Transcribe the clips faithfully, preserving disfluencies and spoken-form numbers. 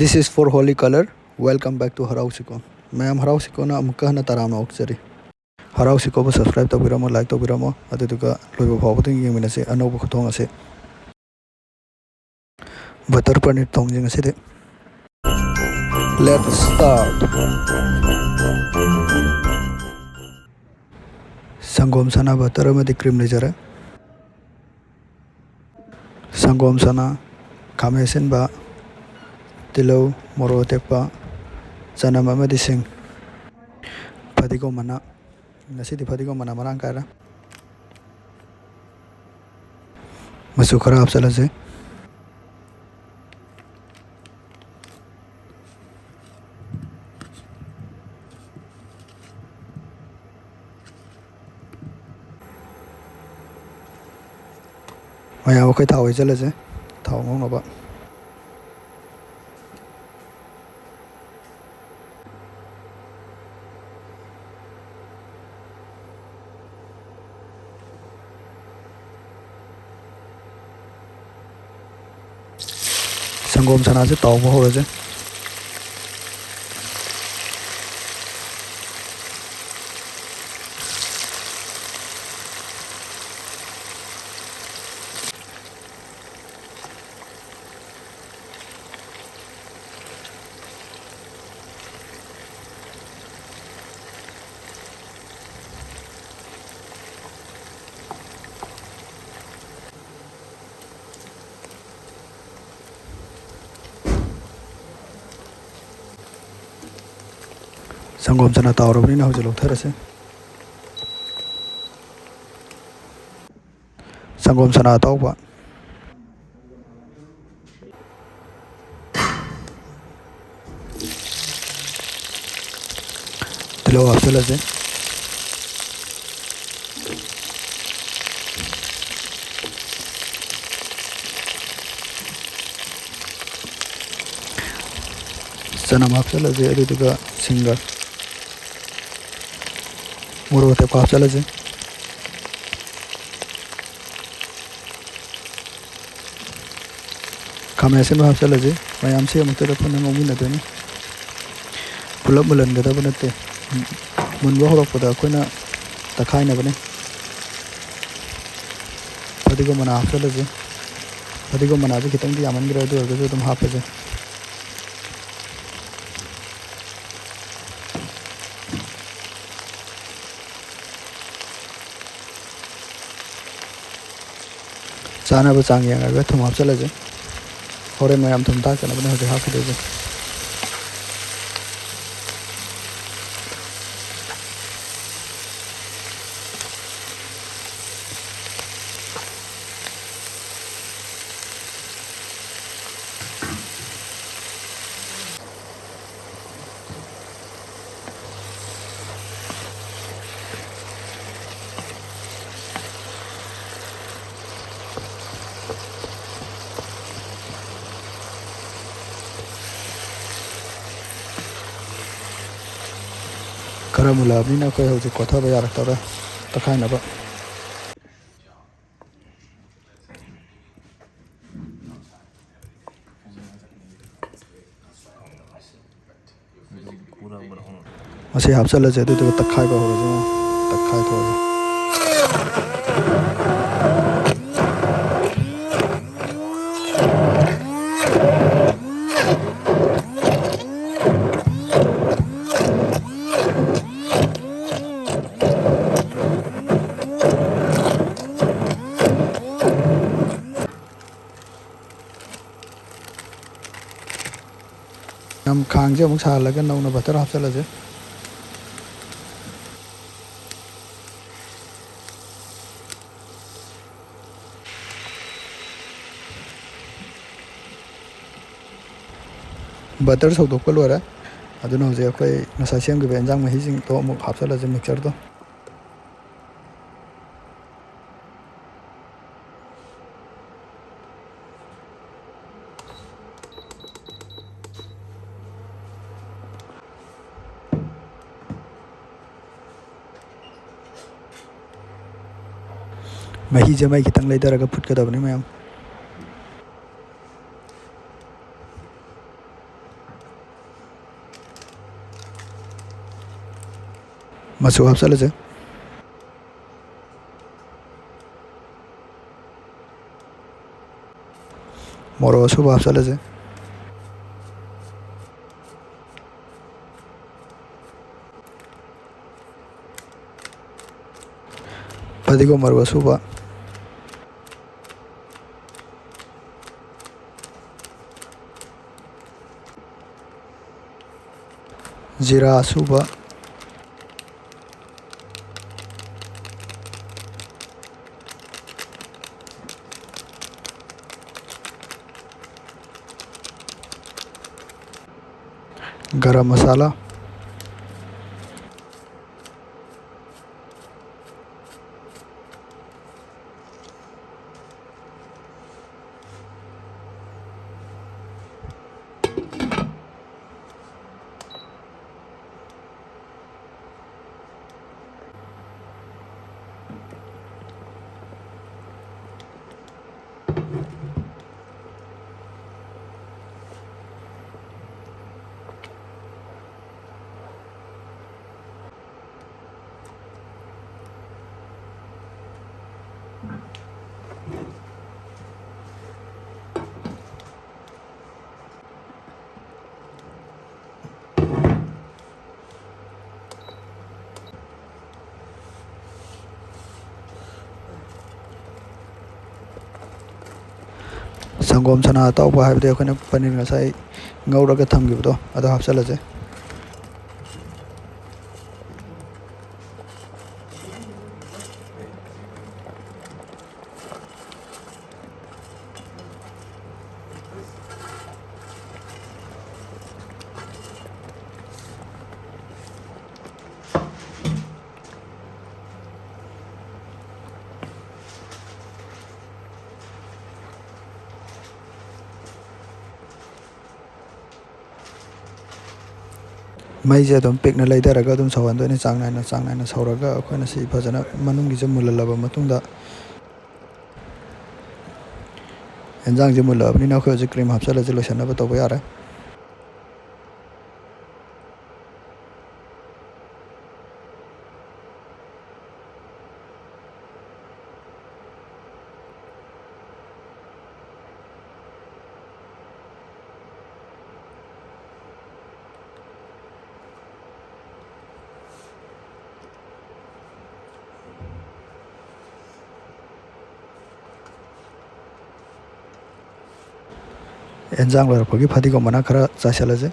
This is for holy color. Welcome back to ꯍꯔꯥꯎ ꯁꯤꯀꯣ꯫ ꯃꯌꯥꯝ ꯍꯔꯥꯎ ꯁꯤꯀꯣꯅ ꯑꯃꯨꯛꯀ ꯍꯟꯅ ꯇꯔꯥꯝꯅ ꯑꯣꯛꯆꯔꯤ꯫ ꯍꯔꯥꯎ ꯁꯤꯀꯣꯕꯨ subscribe ꯇꯧꯕꯤꯔꯝꯃꯣ, like ꯇꯧꯕꯤꯔꯝꯃꯣ, ꯑꯗꯨꯗꯨꯒ ꯂꯣꯏꯕ ꯐꯥꯎꯕꯗ ꯌꯦꯡꯃꯤꯟꯅꯁꯤ ꯑꯅꯧꯕ ꯈꯨꯊꯣꯡ ꯑꯁꯤ꯫ Butter paneer ꯊꯣꯡꯁꯤ ꯉꯁꯤꯗꯤ꯫ Let's start. ꯁꯪꯒꯣꯝ, ꯁꯅꯥ, butter ꯑꯃꯗꯤ cream ꯂꯩꯖꯔꯦ꯫ ꯁꯪꯒꯣꯝ, ꯁꯅꯥ, ꯈꯥꯃꯦꯟ ꯑꯁꯤꯟꯕ, ꯇꯤꯜꯍꯧ, ꯃꯣꯔꯣꯛ ꯑꯇꯦꯛꯄ, ꯆꯅꯝ ꯑꯃꯗꯤ ꯁꯤꯡ, ꯐꯗꯤꯒꯣꯝ ꯃꯅꯥ꯫ ꯉꯁꯤꯗꯤ ꯐꯗꯤꯒꯣꯝ ꯃꯅꯥ ꯃꯔꯥꯡ ꯀꯥꯏꯔꯦ꯫ ꯃꯆꯨ ꯈꯔ ꯍꯥꯞꯆꯤꯜꯂꯁꯤ꯫ ꯃꯌꯥꯝ ꯑꯩꯈꯣꯏ ꯊꯥꯎ ꯍꯩꯖꯤꯜꯂꯁꯦ, ꯊꯥꯎ ꯉꯧꯅꯕ꯫ ꯁꯪꯒꯣꯝ ꯁꯅꯥꯁꯦ ꯇꯥꯎꯕ ꯍꯧꯔꯁꯦ꯫ ꯁꯪꯒꯣꯝ ꯆꯅꯥ ꯇꯥꯎꯔꯕꯅꯤꯅ ꯍꯧꯖꯤꯛ ꯂꯧꯊꯔꯁꯦ꯫ ꯁꯪꯒꯣꯝ ꯆꯅꯥ ꯑꯇꯥꯎꯕ꯫ ꯇꯤꯜꯍꯧ ꯍꯥꯞꯆꯤꯜꯂꯁꯦ꯫ ꯆꯅꯝ ꯍꯥꯞꯆꯤꯜꯂꯁꯦ, ꯑꯗꯨꯗꯨꯒ ꯁꯤꯡꯒ ꯃꯣꯔꯣꯛ ꯑꯇꯦꯛꯄ ꯍꯥꯞꯆꯤꯜꯂꯁꯦ꯫ ꯈꯥꯃꯦꯟ ꯑꯁꯤꯟꯕ ꯍꯥꯞꯆꯤꯜꯂꯁꯤ꯫ ꯃꯌꯥꯝꯁꯦ ꯑꯃꯨꯛꯇꯗ ꯄꯨꯟꯅ ꯉꯧꯃꯤꯟꯅꯗꯣꯏꯅꯤ꯫ ꯄꯨꯂꯞ ꯃꯨꯜꯍꯟꯒꯗꯕ ꯅꯠꯇꯦ꯫ ꯃꯨꯟꯕ ꯍꯧꯔꯛꯄꯗ ꯑꯩꯈꯣꯏꯅ ꯇꯛꯈꯥꯏꯅꯕꯅꯤ꯫ ꯐꯗꯤꯒꯣꯝ ꯃꯅꯥ ꯍꯥꯞꯆꯜꯂꯁꯤ꯫ ꯐꯗꯤꯒꯣꯝ ꯃꯅꯥꯁꯦ ꯈꯤꯇꯪꯗꯤ ꯌꯥꯝꯃꯟꯈ꯭ꯔꯦ, ꯑꯗꯨ ꯑꯣꯏꯔꯒꯁꯨ ꯑꯗꯨꯝ ꯍꯥꯞꯄꯁꯦ꯫ ꯆꯥꯅꯕ ꯆꯥꯡ ꯌꯦꯡꯉꯒ ꯊꯨꯝ ꯍꯥꯞꯆꯜꯂꯁꯦ꯫ ꯍꯣꯔꯦꯟ ꯃꯌꯥꯝ ꯊꯨꯝ ꯊꯥꯛꯇꯅꯕꯅꯦ ꯍꯧꯖꯤꯛ ꯍꯥꯞꯈꯤꯗꯣꯏꯁꯦ꯫ ꯈꯔ ꯃꯨꯜꯂꯛꯑꯕꯅꯤꯅ ꯑꯩꯈꯣꯏ ꯍꯧꯖꯤꯛ ꯀꯣꯠꯊꯕ ꯌꯥꯔꯛꯇꯧꯔꯦ, ꯇꯛꯈꯥꯏꯅꯕ꯫ ꯃꯁꯤ ꯍꯥꯞꯆꯜꯂꯁꯦ, ꯑꯗꯨꯗꯨꯒ ꯇꯛꯈꯥꯏꯕ ꯍꯧꯔꯁꯦ꯫ ꯇꯛꯈꯥꯏ ꯊꯣꯛꯑꯁꯦ꯫ ꯌꯥꯝ ꯈꯥꯡꯁꯦ ꯑꯃꯨꯛ ꯁꯥꯍꯜꯂꯒ ꯅꯧꯅ butter ꯍꯥꯞꯆꯜꯂꯁꯦ꯫ Butter ꯁꯧꯗꯣꯛꯄ ꯂꯣꯏꯔꯦ꯫ ꯑꯗꯨꯅ ꯍꯧꯖꯤꯛ ꯑꯩꯈꯣꯏ ꯉꯁꯥꯏ ꯁꯦꯝꯈꯤꯕ ꯑꯦꯟꯖꯥꯡ ꯃꯍꯤꯁꯤꯡꯗꯣ ꯑꯃꯨꯛ ꯍꯥꯞꯆꯜꯂꯁꯦ, mixture ꯗꯣ꯫ ꯃꯍꯤꯁꯦ ꯃꯩ ꯈꯤꯇꯪ ꯂꯩꯊꯔꯒ ꯐꯨꯠꯀꯗꯕꯅꯤ ꯃꯌꯥꯝ꯫ ꯃꯆꯨ ꯍꯥꯞꯆꯜꯂꯁꯦ꯫ ꯃꯣꯔꯣꯛ ꯑꯁꯨꯕ ꯍꯥꯞꯆꯜꯂꯁꯦ꯫ ꯐꯗꯤꯒꯣꯝ ꯃꯔꯨ ꯑꯁꯨꯕ꯫ ꯖꯤꯔꯥ ꯑꯁꯨꯕ꯫ ꯒꯔꯝ ꯃꯁꯥꯂꯥ꯫ ꯁꯪꯒꯣꯝ ꯁꯅꯥ ꯑꯇꯥꯎꯕ ꯍꯥꯏꯕꯗꯤ ꯑꯩꯈꯣꯏꯅ ꯄꯅꯤꯔ ꯉꯁꯥꯏ ꯉꯧꯔꯒ ꯊꯝꯈꯤꯕꯗꯣ, ꯑꯗꯣ ꯍꯥꯞꯆꯜꯂꯁꯦ꯫ ꯃꯩꯁꯦ ꯑꯗꯨꯝ ꯄꯤꯛꯅ ꯂꯩꯊꯔꯒ ꯑꯗꯨꯝ ꯁꯧꯍꯟꯗꯣꯏꯅꯤ, ꯆꯥꯡ ꯅꯥꯏꯅ, ꯆꯥꯡ ꯅꯥꯏꯅ ꯁꯧꯔꯒ ꯑꯩꯈꯣꯏꯅ ꯁꯤ ꯐꯖꯅ ꯃꯅꯨꯡꯒꯤꯁꯦ ꯃꯨꯜꯍꯜꯂꯕ ꯃꯇꯨꯡꯗ, ꯑꯦꯟꯖꯥꯡꯁꯦ ꯃꯨꯜꯂꯛꯑꯕꯅꯤꯅ ꯑꯩꯈꯣꯏ ꯍꯧꯖꯤꯛ cream ꯍꯥꯞꯆꯜꯂꯁꯤ, ꯂꯣꯏꯁꯟꯅꯕ ꯇꯧꯕ ꯌꯥꯔꯦ꯫ ꯑꯦꯟꯖꯥꯡ ꯂꯣꯏꯔꯛꯄꯒꯤ ꯐꯗꯤꯒꯣꯝ ꯃꯅꯥ ꯈꯔ ꯆꯥꯏꯁꯤꯜꯂꯁꯦ꯫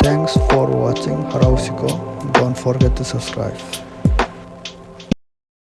Thanks for watching. ꯍꯔꯥꯎꯁꯤꯀꯣ, don't forget to subscribe.